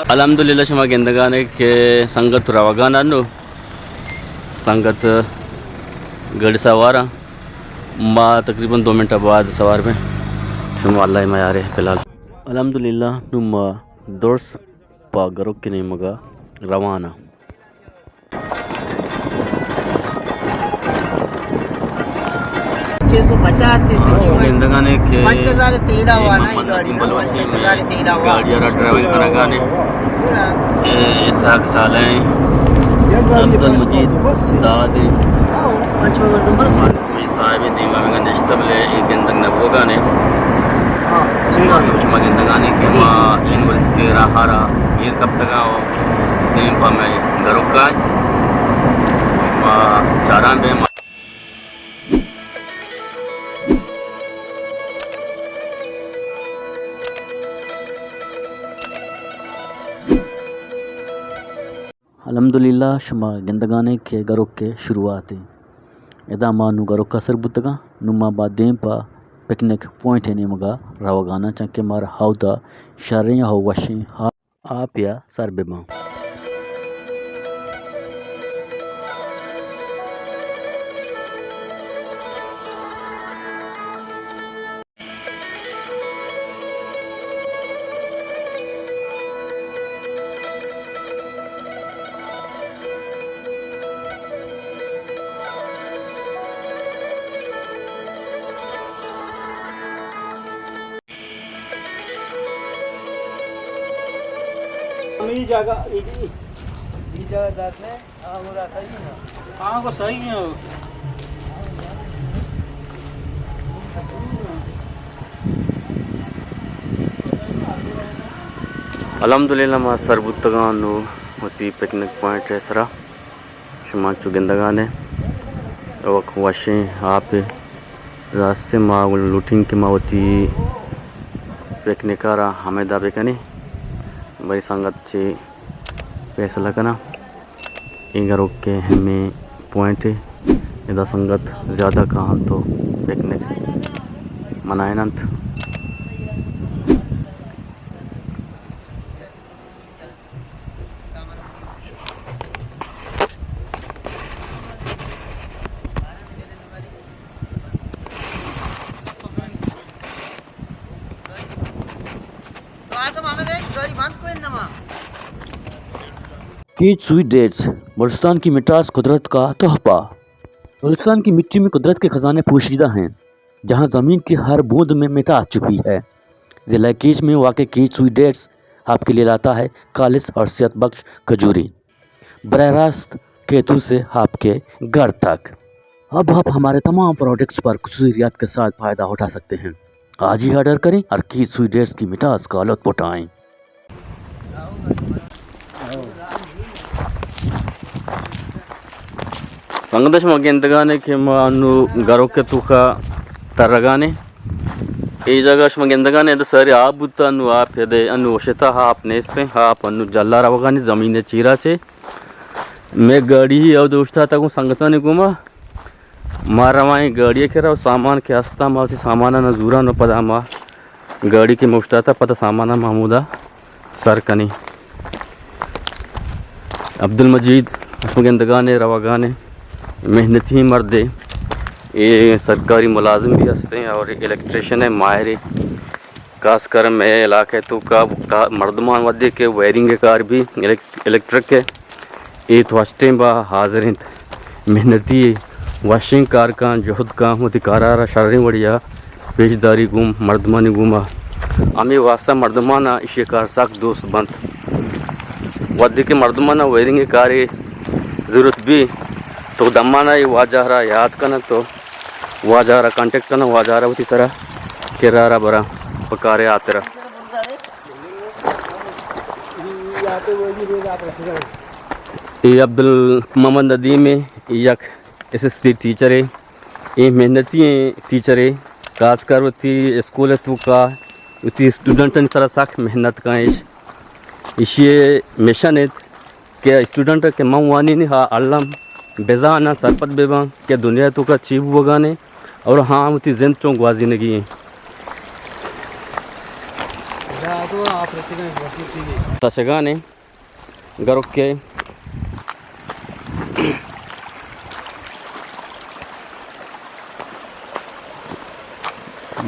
الحمدللہ، شما گندگانے کہ سنگت روگان انو، سنگت گڑ سوار، ما تقریباً دو منٹ بعد سوار بیں۔ شما اللہ میارے فی الحال۔ الحمدللہ، نو ما درس پا گروک نیمگا روانہ۔ چھ سو پچاس ہے تقریباً۔ گندگانے کہ پنچ ہزار تیلا ہوا نا، محمد یہ گاڑی ندیم نا، بلوچی پنچ ہزار میں تیلا ہوا۔ گاڑی را ڈرائیونگ کنگانے۔ اے اسحاق صالح ہیں، عبدالمجید داد ہیں۔ ہاں، پنچ مردم بس۔ ماسٹر صاحب دیما میں نشتہ بلے، اے گندگ نہ بوگانے۔ ہاں، شما گندگانے کہ ما یونیورسٹی را ہارا ایر کپتگا ہو۔ دیم پہ مئے گروکاں ما چاران بیں۔ الحمدللہ، شما گندگانے کہ گروک ءِ شروعات ایں۔ ادا ما نوں گروک ءَ سر بوتگاں، نوں ما با دیم پہ پکنک پوائنٹ ءِ نیمگ ءَ روگاناں، چنکہ مارا ہاودا شریں ءُ وشیں آپ ءَ سر بہ باں۔ ہمیں جگہ، یہ جگہ دار نے۔ ہاں، گو صحیح ہے۔ الحمدللہ، ما سر بوتگاں نوں وتی پکنک پوائنٹ ءِ سرا۔ شما چو گندگانے، وک وشیں آپ ءِ راستے ما لوٹیں کہ ما وتی پکنک ءَ را ہمدا بکنیں۔ بھئی سنگت چے فیصلہ کناں۔ اے گروک ءِ ہمے پوائنٹ اے۔ ادا سنگت زیادہ کاہنت ءُ پکنک منائیننت۔ کیچ سوئٹ ڈیٹس، بلوچستان کی مٹھاس قدرت کا تحفہ۔ بلوچستان کی مٹی میں قدرت کے خزانے پوشیدہ ہیں، جہاں زمین کی ہر بوند میں مٹھاس چھپی ہے۔ ضلع کیچ میں واقع کیچ سوئٹ ڈیٹس آپ کے لیے لاتا ہے خالص اور صحت بخش کھجوری۔ براہ راست کیچ سے آپ کے گھر تک۔ اب آپ ہمارے تمام پروڈکٹس پر خصوصی رعایت کے ساتھ فائدہ اٹھا سکتے ہیں۔ آج ہی آرڈر کریں اور کیچ سوئٹ ڈیٹس کی مٹھاس کا لطف اٹھائیں۔ سنگت، شما گندگانے کہ ما انو گروک ءِ توکا ترگانے۔ اے جگہ شما گندگانے، ادا ساری آپ بوتا، انو آپ ادے، انو شتا، آپ نیستیں، آپ انو جلا روگانی زمین چیرا چے۔ مئے گاڑی ہی او دوشتا تا گوں سنگتانی گوما۔ ما روائیں گاڑی ءِ کرا ءُ سامان کہ ہستا، ما وتی ساماناں زوراں ءُ پدا ما گاڑی کہ مشتاتا پدا ساماناں ما ہمودا سر کنیں۔ عبدالمجید، شما گندگانے روگانے، محنتی مردے، اے سرکاری ملازم بھی ہستیں اور الیکٹریشن ہے، ماہرے۔ خاص کر مئے علاقہ ءِ توکا کا-، مردمان وھدے کہ وائرنگ ءِ کار بی، الیک-، الیکٹرک ءِ، اے تو ہشتیں با حاضر انت۔ محنتی، وشیں کار کاں، جہد کاں، وتی کارا را شریں وڑیا پیش داری گوں مردمانی گوما۔ ہمے واسطہ مردمانا ایشی کار سک دوست بنت۔ وھدے کہ مردمانا وائرنگ ءِ کارے ضرورت بی تو دمانا اے واجہ را یاد کننت تو واجہ را کانٹیکٹ کناں، واجہ را وتی سرا کرا را براں پہ کارے ہاترا۔ اے عبدالمحمد ندیم اے، اے یک اسسٹنٹ ٹیچر اے، اے محنتی ایں ٹیچر اے، خاص کر وتی اسکول ءِ توکا وتی اسٹوڈنٹانی سرا سک محنت کاں۔ ایش، ایشی مشن انت کہ اسٹوڈنٹ کہ من وانینی ہا علم بزاناں، سرپد بباں کہ دنیا ءِ توکا چی بوگانے، اور ہاں، وتی زند چون گوازینگی ایں۔ تچگانے گروکے۔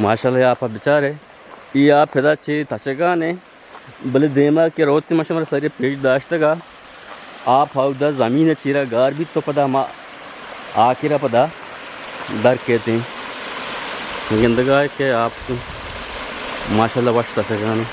ماشاءاللہ، آپ بچارے، ای آپ پدا چے تچگانے۔ بلے دیما کہ روت ما شمارا ساری پیش داشتگا، آپ اودا زمین چیرا گار بیت تو پدا ما آکرا پدا در کیتیں۔ گندگا ہے کہ آپ ماشاءاللہ وش تچگانے۔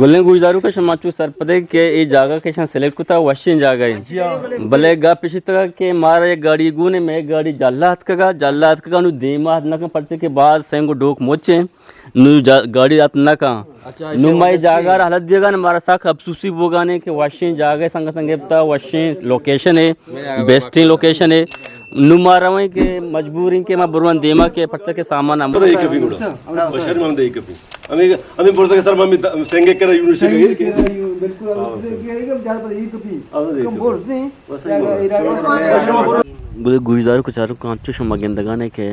گلیں گوشداروکاں، شما چو سرپدے کہ اے جاگہ کہ شان سلیکٹ کتا وشیں جاگہ ایں۔ بلے گپ اشتگا کہ مارا یک گاڑی گونے، مئے گاڑی جالا اتکگا، جالا اتکگا نو دیما ات نکن، پرچے کہ باز سنگ و ڈوک مچیں۔ نو جا-، گاڑی ات نہ کن۔ اچھا، نو اچھا، مئے اچھا۔ جاگہ را حالت دیگا نہ، مارا سک افسوسی بوگانے کہ وشیں جاگہ سنگتاں گپتا، وشیں لوکیشن ہے، بیسٹیں لوکیشن ہے۔ نو ما رویں کہ مجبور ہیں کہ ما بروان دیما کہ پرچہ کے سامان ہم۔ پتہ ہی کبھی گڑا۔ بشر ہم دے کبھی۔ ہمیں، ہمیں بولتا کہ سر، ہمیں سنگے کرا یونیورسٹی سنگے گئی۔ کرا یو-، بالکل، ہم ہاں۔ سنگے کرا یو، زیادہ پتہ ہی کبھی۔ ہم دے کم کبھی۔ بورز ہیں۔ بس یا یہی ہوا۔ گڑا گوشداروکاں، چارو کانچو شما گندگانے کہ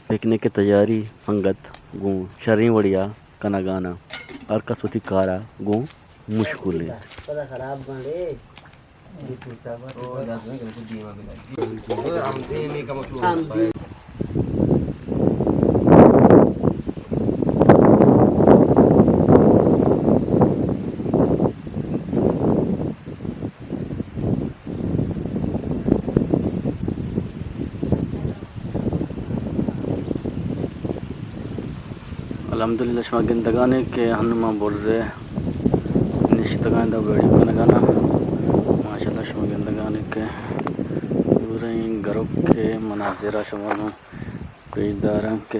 پکنک ءِ تیاری انگت گوں شریں وڑیا کنگاناں۔ ہر کس وتی کارا گوں مشغول انت۔ الحمدللہ، شما گندگانے کہ ہنو ما برزے نشتگاں دا ویڈیو کنگانا۔ ماشاءاللہ، شما گندگانے کہ پورا این گروپ کے مناظرہ شما نو پیش داراں کہ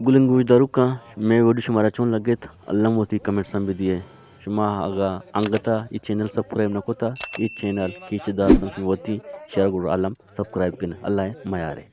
گلیں گوشداروکاں، مئے ویڈیو شمارا چون لگت، الم وتی کمنٹساں بدیئے۔ شما اگاں انگتا اے چینل سبسکرائب نہ کتا، اے چینل کیچ دار کنت، وتی شیئر گڑا الم سبسکرائب کن۔ اللہ ءِ میارے۔